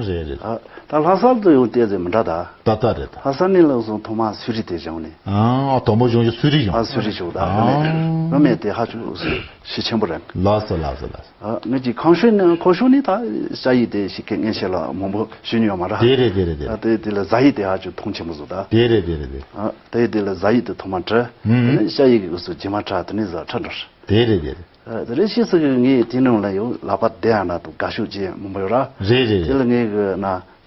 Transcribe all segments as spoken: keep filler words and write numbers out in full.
རེད་རེད། ཨ། ད་ལྷ་ས་ལ་ཡོང་བལྟས་ཚེ་མི་འདྲ་ད། ད་ལྟ་རེད་ད། ལྷ་ས་ནས་ལ་སོང་ཐོག་མ་སུ་རི་དེ་བྱུང་ནས། ཨ། དང་པོ་བྱུང་རྒྱུ་སུ་རི་བྱུང་། ཨ། སུ་རི་བྱུང་ད། ཨ། བུད་མེད་དེ་ཧ་ཅང་ཤེད་ཆེན་པོ་རེད། ལགས་སོ་ལགས་སོ་ལགས་སོ། ཨ། ངེད་ཀྱི་ཁང་ཤོད་ནས་ཁོ་ཤོད་ནས་ད་ཞ་ཡི་དེ་ཞིག་གི་ངས་ཤེས་ལ་མང་པོ་ཞུ་ནི་ཡོད་མ་རེད། དེ་རེད་དེ་རེད་དེ་རེད། ཨ། དེ་དེ་ལ་ཟ་ཡི་དེ་ཧ་ཅང་མཐོང་ཆེན་པོ་བཟོ་ད། དེ་རེད་དེ་རེད་དེ། ཨ། དེ་དེ་ལ་ཟ་ཡི་དེ་ཐོག་མ་བྲི། ཨུམ། དེ་ནས་ཞ་ཡི་གི་སུ་རྗེས་མ་བྲི་དེ་ནས་ཟ་ཁྲ་འགྲོ། དེ་རེད་དེ་རེད། ཨ། དེ་རེད། ཤེས་སུ་གི་ངས་དེ་ནང་ལ་ཡོད་ལག་པ་བདེ་ཡང་ན་དུ་དགའ་ཤོས་ཅན་མང་པོ་ཡོད་ར། རེད་རེད་དེ་རེད། ལ་ངས་གི་ན་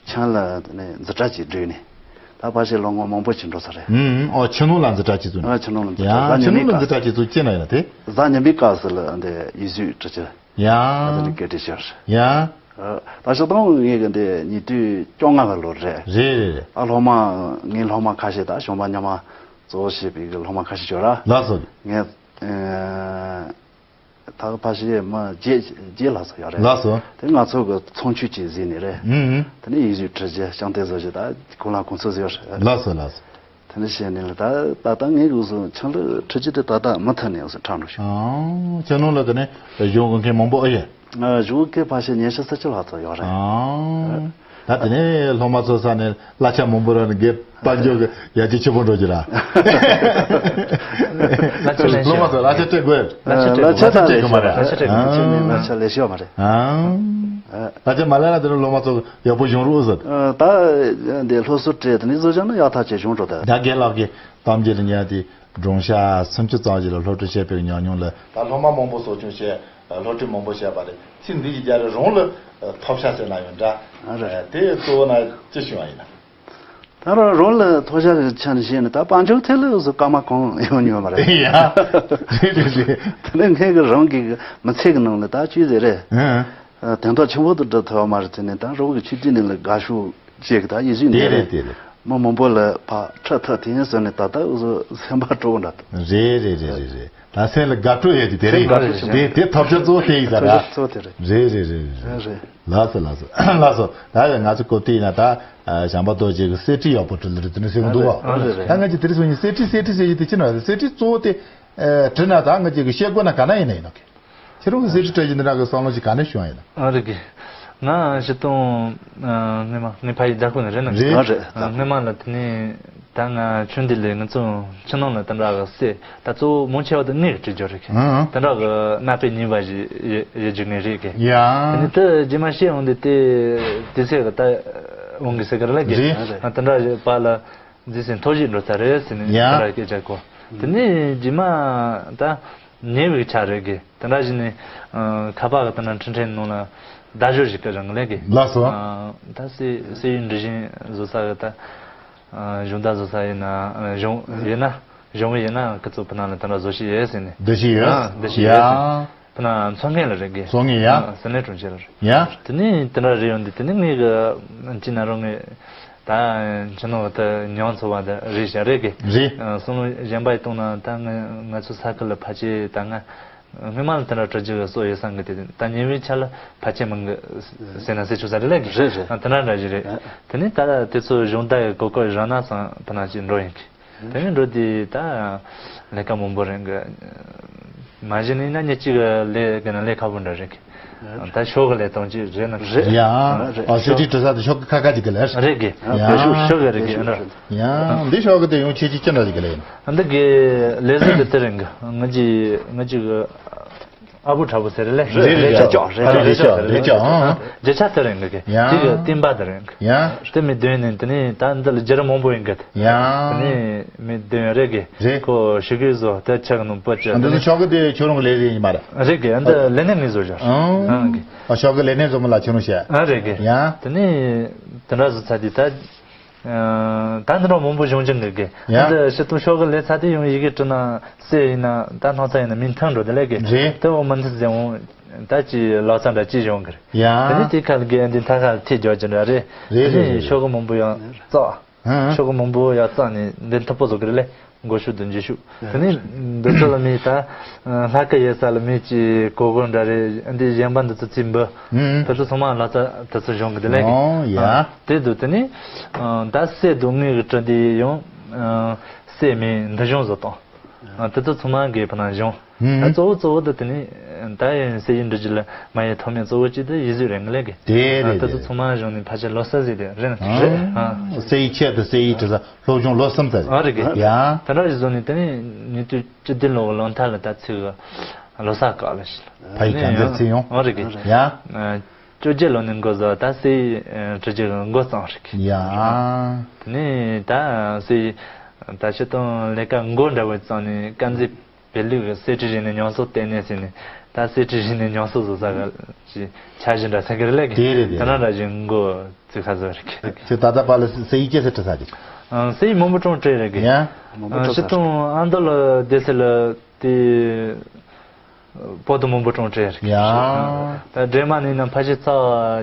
ཆང་ལ་ནས་འཛི་གྲྭ་ཅིག་བསྒྲིགས་ནས་ད་ཕལ་ཆེར་ལོ་ངོ་མང་པོ་ཅིག་འགྲོ་ས་རེད། ཨུམ། ཨོ། ཆུ་ནང་ལ་འཛི་གྲྭ་ཅིག་བཙུགས་ནས། ཨ། ཆུ་ནང་ལ་འཛི་གྲྭ། ཡ། གཟའ་ཆུ་ཉི་མའི་ནང་ལ་འཛི་སྐབས་གྲྭ་ཅིག་བཙུགས་ཅི་ན་ཡིན་ན་དེ། གཟའ་ཉི་མའི་སྐབས་སུ་ལ་འདི་ཡིག་གཟུགས་བྲི་ཅི། ཡ། ད་དེ་ནས་སྐད་བྲིས་ཤར། ཡ། ད་ཤོག་དང་ངས་གི་འདི་ཉིས་སྟོང་བཅོ་ལྔ་གི་ལོ་རེད། རེད་རེད་རེད། ཨ། སློབ་མ་ངའི་སློབ་མ་ཁ་ཤས་ད་གཞོན་པ་མཉམ་མ་གཙོ་བོ་བྱས་པའི་གི་སློབ་མ་ཁ་ཤས་ཡོད་ར། ལགས་སོ། ངས། ཨ། ད་གི་ཕལ་ཆེར་མི་བརྒྱད་བརྒྱད་ལྷག་ཙམ་ཡོད་རེད། ལགས་སོ། དེ་ང་ཚོ་གི་ཚོང་ཆུས་ཀྱི་ཟིན་ནས་རེད། ཨུམ། དེ་ནས་ཡིག་གཟུགས་བྲི་རྒྱུ་ཤིང་རྟ་བཟོ་རྒྱུ་ད་ཁོ་ལ་ཁོང་ཚོ་ཟེར་ཡོད་རེད། ལགས་སོ་ལགས་སོ། དེ་ནས་བྱས་ནས་ལ་ད་ད་ལྟ་ངས་འུ་ཚོ་ཆང་ལུད་བྲི་རྒྱུ་དེ་ད་ལྟ་མུ་མཐུད་ནས་འུ་ཚོ་འཁྲབ་འགྲོ་ཤོག་ཨང་། ཁྱེད་རང་ལ་དེ་ནས་གཞུང་གི་མཁན་མང་པོ་ཨེ་ཡོད། ཨ། གཞུང་གི་ཕལ་ཆེར་ཉི་ཤུ་རྩ་བཞི་ལྷག་ཙམ་ཡོད་རེད། ཨང་། ད་དེ་ནས་སློབ་མ་ཚོ་ས་ནས་གླ་ཆ་མང་པོ་རག་ནས་དགེ་དཔལ་འབྱོར་གྱི་ཡར་རྒྱས་ཆེན་པོ་འགྲོ་རྒྱུ་ར། གླ་ཆ་ལེན་སློབ་མ་ཚོ་གླ་ཆ་སྤྲད་དགོས། གླ་ཆ་སྤྲད་དགོས། གླ་ཆ་སྤྲད་དགོས་མ་རེད། གླ་ཆ་སྤྲད་དགོས། ཨང་། གླ་ཆ་ལེན་ཤེས་ཡོད་མ་རེད། ཨང་། གླ་ཆ་མ་ལེན་ན་དེ་ནས་སློབ་མ་ཚོ་ཡག་པོ་བྱུང་རོགས་ཟེར། ཨ། ད་འདི་སློབ་གསོ་སྤྲད་དེ་ནས་བཟོ་བྱ་ན་ཡག་ཐག་ཆོད་བྱུང་འགྲོ་ད། ད་རྒན་ལགས་ཀྱིས་གཏམ་རྒྱུད་ལ་ཉན་དེ་སྒྲུང་ཤ་སུམ་ཅུ་ཙམ་ཞིག་ལ་སློབ་ཁྲིད་བྱས་པའི་ཉམས་མྱོང་ལ། ད་སློབ་མ་མང་པོ་གསོ་སྐྱོང་བྱས། སློབ་ཁྲིད་མང་པོ་བྱས་པ་རེད། ཚིག་འདི་ཡི་རྒྱ་རེ་རང་ལ་ཐོབ་ཤ་ཟེར་ན་ཡོད་འདྲ། ཨ་རེད། དེ་གཙོ་བོ་ན་ཅི་བྱུང་བ་ཡིན་ན། ད་རང་རང་ལ་ཐོབ་ཤ་གི་ཆ་ནས་བཤད་ན་ད་དཔལ་འབྱོར་ཐད་ལ་སུ་སྐར་མ་གང་ཡོང་མྱོང་མ་རེད། ཡ། རེད་རེད་རེད། དེ་ནས་ངས་གི་རང་གི་མི་ཚེ་གི་ནང་ལ་ད་ཅི་ཟེར་རེད། ཨ། དོན་དག་ཆེན་པོ་དུ་འགྲུབ་ཐུབ་པ་མ་རེད། དེ་ནས་ད་རང་གི་ཆུ་དུས་ནས་ལ་དགའ་ཤོས་ཅིག་ད་ཡིད་གཟུགས་དེ་འདི་རེད། རེད་དེ་རེད། མི་མང་པོ་ལ་ཕར་ཁྲིད་ཐུབ་དེ་ཡིན་ཟེར་ནས་ད་ལྟ་འུ་ཚོ་སེམས་པ་སྤྲོ་བོ་འདྲ་འདུག་རེད་རེད་རེད་རེད་རེད། ད་སེམས་ལ་དགའ་སྤྲོ་ཡོད་དེ་དེ་རེད། སེམས་དགའ་སྤྲོ་བྱུང་། དེ་དེ་ཐབས་ཤེས་གཙོ་བོ་དེ་ཡིན་ས་ར། ཐབས་ཤེས་གཙོ་བོ་དེ་རེད། རེད་རེད་རེད་རེད། རེད། ལགས་སོ་ལགས་སོ་ལགས་སོ། ད་ང་ཚོ་གོ་དེ་ཡིན་ན་ད་བྱམས་པ་རྡོ་རྗེ་གི་གསེར་ཁྲི་ཡག་པོ་བྲིས་ལ་རེད། དེ་ནས་གསེར་གི་འདུག་བ། རེད་རེད། ད་ང་ཚོ་དེ་རིང་སང་ཉིན་གསེར་ཁྲི་གསེར་ཁྲི་ཟེར་གྱི་དེ་ཅི་ན་རེད། གསེར་ཁྲི་གཙོ་བོ་དེ་བྲིས་ན་ད་ང་ཚོ་གི་བཤད་དགོས་ན་ག་ན་ཡིན་ན་ཡིན་ནོ་གི། ཁྱེད་རང་གི་གསེར་ཁྲི་བྲིས་ཀྱི་འདི་འདྲ་གི་བསམ་བློ་ཞིག་ག་ནས་བྱུང་ཡིན་ན། ཨ། རེད་གི། ང་སྤྱིར་བཏང་ཨ། སྔོན་མ་ངའི་ཕ་ཡུལ་རྒྱ་ཁོག་ནས་རེད་ན། རེད། ཨ། རེད། ཨ། སྔོན་མ་ལ་དེ་ནས་ད་ང་ཆུང་དུས་ལས་ང་ཚོ་ཕྱི་ནང་ལ་དེ་འདྲ་གི་གསེར་ད་གཙོ་བོ་མང་ཆེ་བ་དེ་དངུལ་གྱི་བྲིས་རྒྱུ་རེད་གི། ཨང་། དེ་འདྲ་གི་གནའ་དཔེ་རྙིང་པ་ཞིག་ཡོད་རྒྱུ་ངེས་རེད་གི། ཡ། དེ་ནས་དེ་རྗེས་མ་ཤེས་འོང་དུས་དེ་དུས་ཚོད་གི་ད་འོང་གི་ཟེར་གི་རེད་ལ་གི། རེད། ཨ། དེ་འདྲ་ཞིག་བར་ལ་རྗེས་སུ་མཐོ་ཞིག་འགྲོ་ས་རེད་ཟེར་ནས། ཡ། དེ་འདྲ་སྐད་ཆ་གོ། དེ་ནས་རྗེས་མ་ད་ཉེ་བའི་ཆ་རེད་གི། དེ་འདྲ་བྱས་ནས་ཨ། ཁ་པར་གི་དེ་འདྲ་འཕྲིན་ཕྲན་ནང་ལ་བརྡ་ཤོ་ཞིག་གི་རང་ལས་གི། ལགས་སོ། ཨ། ད་གསེར་གསེར་གཡུ་འབྲི་བཞེངས་བཟོ་ས་གི་ད་ཨ། གཞུང་བརྡ་བཟོ་ས་ཡིན་ན་ཨ། གཞུང་ཡིན་ན་གཞུང་ཡིན་ན་ཁི་ཚོ་ཕུ་ན་ལ་དེ་འདྲ་བཟོ་ཤེས་ཡོད་ཟེར་ནས། འདི་ཤེས་ཡོད། ཨ། འདི་ཤེས་ཡོད་ཟེར་ནས། ཡ། ཕུ་ན་མཚོ་སྔོན་ལ་རེད་གི། མཚོ་སྔོན་ཡ། ཨ། ཟི་ལིང་གྲོང་ཁྱེར་ལ་རེད། ཡ། དེ་ནས་དེ་འདྲ་རེད་ཡོང་དུས་དེ་ནས་ངས་གི་ཅི་ན་རུང་ངས། ད་ཕྱི་ནང་གི་ད་མྱོང་ཚོར་བ་འདི་རེད་བཞག་རེད་གི། རེད། ཨ། བསམ་བློ་གཞན་པ་ཡིས་གཏོང་ན་ད་ང་ང་ཚོ་ས་ཁུལ་ལ་ཕལ་ཆེར་ད་ང་སྔོན་མ་ལ་དེ་འདྲ་བྲི་རྒྱུ་གི་བཟོ་ཡོད་བསམ་གི། དེ་ད་ཉེ་བའི་ཆར་ལ་ཕལ་ཆེར་མང་གི་ཟེར་ན་ཟེར་ཆོག་ས་རེད་ལ་གི། རེད་རེད། ཨ། དེ་འདྲ་འདྲ་ཞིག་རེད། ཨ། དེ་ནས་ད་དེ་ཚོ་གཞུང་བརྡ་གི་གོ་སྐབས་རག་ན་བསམ་ཕུ་ན་ཅིག་འགྲོ་ཡིན་གི། དེ་ནས་འགྲོ་དུས་ད་ལས་ཀ་མང་པོ་རེད་གི། མ་གཞི་ནས་ན་ཉིན་གཅིག་གི་ལས་གི་ན་ལས་ཁག་པོ་འདྲ་རེད་གི། ད་ཤོག་གི་ལས་གཏོང་ཅིག་རེད་ན་རེད། ཡ། ཨ། གསེར་ཁྲི་བྲི་ས་དེ་ཤོག་གི་ཁ་ཁ་ཅིག་གི་ལས་རེད་གི། ཡ། བེད་ཤོག་ཤོག་གི་རེད་གི། ཨ་འདྲ། ཡ། འདི་ཤོག་གི་དེ་ཡང་ཁྱེད་ཀྱིས་ཅི་འདྲ་ཞིག་གི་ལས་ཡིན། འདི་གི་ལས་བཟོ་དེ་དེ་རེད་གི། ང་གི་ང་གི་གི་ཨ་བུ་ཁྲ་བོ་ཟེར་རེད་ལས། རེད་རེད། རེད་ཅོག་རེད་ཅོག་རེད་ཅོག་རེད་ཅོག། ཨ། རྗེས་ཆ་དེ་རེད་གི། ཡ། དེ་གི་བསྟན་པ་དེ་རེད་གི། ཡ། དེ་མི་བདུན་ནི་དེ་ནི་ད་འདི་ལ་རྒྱུ་ར་མང་པོ་ཡིན་གི། ཡ། དེ་ནི་མི་བདུན་རེད་གི། རེད། ཁོ་ཞུ་གི་བཟོ་དེ་ཆག་ནོ་པོ་ཅི། འདི་ཚོ་ཤོག་གི་དེ་ཁྱོད་རང་གི་ལས་རེད་ཡིན་མ་རེད། རེད་གི། འདི་ལས་སྣེ་ངས་བཟོ་བཞག་ཨང་། ཨང་གི། ཨ། ཤོག་གི་ལས་སྣེ་བཟོ་མི་ལ་ཁྱོད་རང་བཤད། ཨ། རེད་གི། ཡ། དེ་ནི་དེ་འདྲ་བཟོ་ཚར་དུས་ད། ཨ། ད་འདི་འདྲ་མང་པོ་བྱུང་ཀྱང་གི་གི། ཡ། འདི་ཕྱི་དུང་ཤོག་གི་ལས་ཚར་དུས་ཡང་ཡི་གེ་བྲིས་ན་གསེར་ཡིན་ན་ད་སྣང་ཚ་ཡིན་ན་མི་མཐུན་འགྲོ་དེ་ལས་གི། རེད། དེ་འོ་མི་མཐུན་ཟེར་འོང་ད་ཅི་ལོ་ཙཱ་འདྲ་ཅི་བྱུང་གི་རེད། ཡ། དེ་ནི་དེ་ཁ་ལ་གི་འདི་མཐའ་ཁ་ལ་ཐིག་རྒྱག་རྒྱུ་འདྲ་རེད། རེད་རེད་རེད། དེ་ནི་ཤོག་གི་མང་པོ་ཡང་བཙགས། ཧང་། ཤོག་གུ་མང་པོ་ཡར་བཙགས་ནས་འདི་མཐུག་པོ་བཟོ་གི་རེད་ལས། མགོ་ཤུགས་དང་མཇུག་ཤུགས། དེ་ནས་འདི་ཚོ་ལ་མི་ད་ལྷ་སྐུ་ཡོད་ས་ལ་མི་གཅིག་གོ་གོ་འདྲ་རེད། འདི་གཞན་པ་འདི་ཚོ་རྩིས་འབུལ། ཧུམ། དེ་ཚོ་ཚང་མ་ལྷ་ས་དེ་ཚོ་གཞུང་གི་དེ་ལས་གི། ཨོ་ཡ། ཨ། དེ་འདུག་དེ་ནས་ད་གསེར་དང་དངུལ་གི་བྲི་འདི་ཡང་གསེར་མི་འདི་གཞུང་བཟོ་སྟངས། དེ་ཚོ་ཚང་མ་གི་ཕ་ན་གཞུང་། ཧུམ། ད་གཙོ་བོ་གཙོ་བོ་དེ་དེ་ནས་ ད་ཡིན་སྲས་ཡིན་འདྲི་རྒྱུ་ལ་མ་ཡི་ཐོག་མའི་གཙོ་བོ་གཅིག་དེ་ཡིག་གཟུགས་རེད་ངས་ལས་གི། དེ་རེད། ད་ཚོ་ཚང་མ་གཞུང་ནས་ཕལ་ཆེར་ལོ་གསར་ཟིག་དེ་རེད། རེད། སྲས་ཡིན་ཁྱེད་དུ་སྲས་ཡིན་དྲི་ས་སློབ་སྦྱོང་ལོ་གསུམ་ཙམ་ཨ་རེད་གི། ཡ། དེ་འདྲ་ཞིག་བཟོ་ནས་དེ་ནས་ཉིས་སྟོང་བཅུ་བདུན་ལོ་གི་ལོ་མཐའ་ལ་ད་ཚིག་གི་ལོ་གསར་བཀག་ལ་ཞིག་ལ། ཕ་ཡི་གང་ཚེ་ཚེ་ཡོང་། ཨ་རེད་གི། ཡ། བཅོ་བརྒྱད་ལོ་ནས་འགོ་བཟོ་ད་སྲས་ཡིན་དྲི་རྒྱུ་གི་འགོ་བརྩམས་རེད་གི། ཡ། དེ་ནས་ད་སྲས་ཡིན་ད་སྤྱིར་བཏང་ལས་ཀ་འགོ་འདྲ་བོ་བརྩམས་ནས་དཀར་མཛེས་བོད་ལུགས་ཀྱི་གསེར་ཁྲི་རིག་གནས་ཉམས་གསོ་ལྟེ་གནས་ཟེར་ནས་ད་གསེར་ཁྲི་རིག་གནས་ཉམས་གསོ་བཟོ་ས་གི་འཆར་གཞི་འདྲ་ཟེར་གི་རེད་ལས་གི། དེ་རེད་དེ་དེ་ན་རེད། འདྲ་ཞིག་འགོ་བཙུགས་ཁ་བཟོ་རེད་གི། ཁྱེད་ད་ལྟ་བར་ལ་སྲས་ཡིན་སྐྱེ་ས་ཁྲི་ས་རེད། ཨང་། སྲས་ཡིན་མོན་པོ་ཀྲོང་ཀྲེ་རེད་གི། ཡ། མོན་པོ་ཨང་། ཀྲོང་སྤྱིར་ས་བཏང་ཨ་མདོ་ལ་བསྡད་ས་ལ་དེ་བོད་དུ་མོན་པོ་ཀྲོང་ཀྲེ་རེད་གི། ཡ། ད་སྒྲོལ་མ་ནས་ན་ཕལ་ཆེར་ཚ་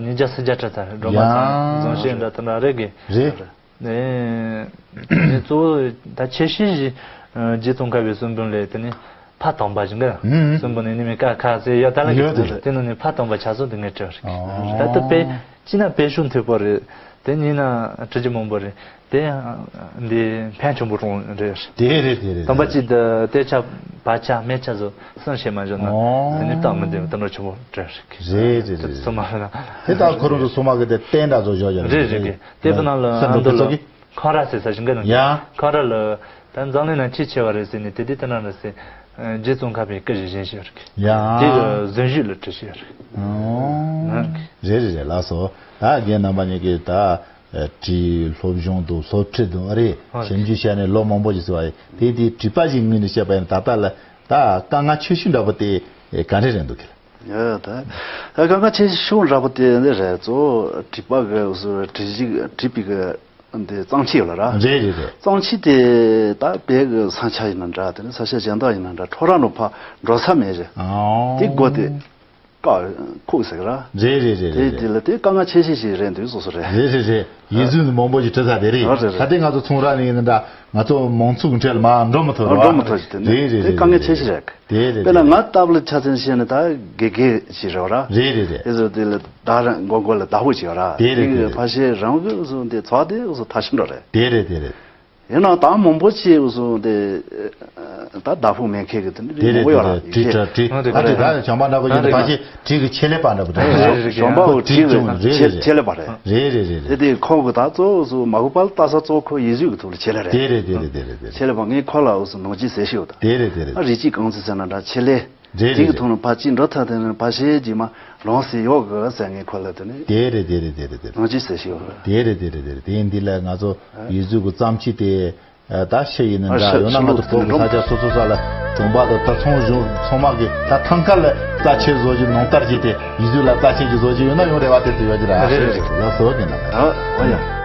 ཉིས་བརྒྱ་སུམ་བརྒྱ་ཁྲི་ས་རེད། སྒྲོལ་མ་ཚང་ཡ། རྫོང་གཞིས་འདྲ་དེ་འདྲ་རེད་གི། རེད། ནས་ནས་གཙོ་བོ་ད་ཆེ་ཤོས་ཞིག་རྗེ་ཙོང་ཁ་པའི་གསུང་འབུམ་ལས་དེ་ནི་ཕ་དམ་པ་ཞིག་གི། ཨུམ། གསུང་འབུམ་ནི་ནི་མི་ཀ་ཁ་ཟེར་ཡ་ད་ལ་ཡོད་དེ་རེད། དེ་ནི་ནི་ཕ་དམ་པ་ཆ་སོགས་དེ་ངས་བྲིས་རེད། ཨོ། ད་ལྟ་དཔེ་གཅིག་ན་དཔེ་ཤུགས་མཐུག་པོ་རེད། དེ་གཉིས་ན་དྲི་རྒྱུ་མང་པོ་རེད། དེ་འདི་ཕན་ཆེན་པོ་རང་རེད། དེ་རེད་དེ་རེད། དམ་པ་གཅིག་དེ་དེ་ཆ་བ་ཆ་མེ་ཆ་བཟོ་གསུང་བཤད་མ་བྱུང་ན། ཨོ། དེ་ནི་སྟབས་མི་བདེ་བ་དེ་འདྲ་ཆེན་པོ་རེད། རེད་རེད་རེད། སོ་མ་ལ། དེ་ལྟར་ཁོ་རང་ཚོ་སོ་མ་གི་དེ་བསྟན་འདྲ་བཟོ་བཞག་ཡོད་རེད། རེད་རེད་གི། དེ་ཕུ་ནང་ལ་ཨ་མདོ་ལ་ཁོ་ར་ཟེར་ས་ཞིག་འགའ་ནང་ཡ། ཁོ་ར་ལ་ད་འཛམ་གླིང་ན་ཆེས་ཆེ་བ་རེད་ཟེར་ནས་དེ་དེ་ལྟ་ན་རེད་ཟེར། རྗེ་ཙོང་ཁ་པའི་སྐུ་ཞིག་བཞེངས་ཤོར་གི། ཡ། དེ་གི་གཟོན་ཤུལ་ལ་བྲིས་ཤོར་གི། ཨོ། ནང་གི། རེད་རེད་རེད། ལགས་སོ། ད་རྒན་རྣམ་པ་གཉིས་ཀྱིས་ད་བྲིས་སློབ་སྦྱོང་དང་སློབ་ཁྲིད་དང་ཨ་རེད། ཨ་རེད། ཞིབ་འཇུག་བྱས་ནས་ལོ་མང་པོ་ཞིག་སོང་བ་ཡིན། དེ་དེ་བྲིས་པ་ཞིག་ངོས་ནས་བཤད་པ་ཡིན་ད་ལྟ་ལ་ད་དཀའ་ངལ་ཆེ་ཤོས་འདྲ་པོ་དེ་ག་རེ་རེད་འདུག་གི། ཡ་ད་དཀའ་ངལ་ཆེ་ཤོས་འདྲ་པོ་དེ་འདི་རེད། གཙོ་བོ་བྲིས་པ་གི་བྲིས་གཞི་བྲིས་པའི་གི་འདི་གཙང་ཆས་ཡོད་ལ་ར། རེད་རེད་རེད། གཙང་ཆས་དེ་ད་བོད་གི་ས་ཆ་ཡིན་ན་འདྲ། དེ་ནི་ས་ཆ་གཞན་དག་ཡིན་ན་འདྲ། འཕྲོ་ར་ནོ་ཕ་འགྲོ་ས་མེད་རེད། ཨོ། དེ་སྒོ་དེ་ཀ་ཁུག་ཟེར་གི་ར། རེད་རེད་རེད། དེ་རེད་དེ་རེད། ལ་དེ་དཀའ་ངལ་ཆེ་ཤོས་ཤིག་རེད་འདུག་སོ་སོ་རེད། རེད་རེད་རེད། ཡིག་གཟུགས་ནི་མང་པོ་ཞིག་བྲིས་ས་དེ་རེད། ཨ་རེད་རེད། ད་ལྟའི་ང་ཚོ་ཚོང་ར་ནས་ཡིན་ན་འདྲ། ང་ཚོ་མང་ཚོགས་ཀྱི་གྲས་ལ་མར་འགྲོ་མི་ཐུབ་ར། འགྲོ་མི་ཐུབ་ཞིག་དེ་ནི་རེད་རེད། དེ་དཀའ་ངལ་ཆེ་ཤོས་རེད། དེ་རེད། དཔེར་ན་ང་ལྟ་བུ་ལ་ཆ་མཚོན་བཤད་ན་ད་དགེ་རྒན་ཞིག་རེད་བ་ར། རེད་རེད་རེད། དེ་ཚོ་དེ་ལ་བདག་རང་མགོ་མགོ་ལ་བདག་པོ་ཞིག་ཡོད་ར། དེ་རེད་དེ་རེད། ཕ་ཤེ་རང་གི་བཟོ་དེ་ཚོགས་དེ་བཟོ་ཐ་ཤིན་ར་རེད། དེ་རེད་དེ་རེད། ཡིན་ནའང་ད་མང་པོ་ཅིག་བཟོ་དེ་ད་བདག་པོ་མེད་མཁན་གི་དེ་འདྲ་དེ་མང་པོ་ཡོད་ར། རེད་དེ་རེད། བྲིས་ཁྲ་བྲིས་ཨ་དེ་ཨ་དེ་ད་བྱམས་པ་འདྲ་པོ་ཡིན་ན་ཕ་ཤེ་བྲིས་གི་ཆེད་ལས་པ་འདྲ་པོ་དེ་རེད། གཞོན་པ་བོ་བྲིས་གི་ཆེད་ལས་པ་རེད། རེད་རེད་རེད་རེད། དེ་དེ་ཁོ་གི་ད་གཙོ་བོ་བཟོ་མ་གུ་པ་ལ་ལྟ་ས་གཙོ་བོ་ཁོ་ཡིག་གཟུགས་གི་ཐོག་ལ་ཆེད་ལས་རེད། དེ་རེད་དེ་རེད་དེ་རེད་དེ་རེད། ཆེད་ལས་པ་ངས་ཁོ་ལ་འུ་ཚོ་ནང་ཆེན་ཟེར་ཤེས་ཡོད་ད། དེ་རེད་དེ་རེད། ཨ་རིགས་གཅིག་གང་ཚེ་ཟེར་ན་འདྲ་ཆེད་ལས། རེད་དེ་གི་རེད་ཐོག་ནས་ཕ་གཅིག་འགྲོ་ཐལ་དེ་ནས་ཕ་ཤེ་རྗེས་མ་ལོང་ཟེར་ཡོད་གི་ཟེར་ངས་ཁོ་ལ་དེ་ནས། དེ་རེད་དེ་རེད་དེ་རེད་དེ་རེད། ནང་ཆེན་ཟེར་ཤེས་ཡོད་གི། དེ་རེད་དེ་རེད་དེ་རེད། དེ་ཡིན་འདི་ལ་ང་ཚོ་ཡིག་གཟུགས་གི་བརྩམས་ཆོས་དེ་ད་ཤེས་ཡིན་ན་འདྲ། ཡོད་ན་ང་ཚོ་བོད་གི་ས་ཆ་སོ་སོ་ས་ལ་གྲོང་པ་དང་ད་ཚོང་གཞུང་ཚང་མ་གི་ད་ཐང་ཁ་ལ་རྩ་ཆེ་བཟོ་རྒྱུ་ནང་ལྟར་གྱི་དེ་ཡིག་གཟུགས་ལ་རྩ་ཆེ་གི་བཟོ་རྒྱུ་ཡོད་ན་ཡང་རེ་བ་དེ་ཚོ་ཡོད་ཀྱི་རེད། རེད་རེད། ལགས་སོ་དེ་ན། ཨ་ཨོ་ཡ།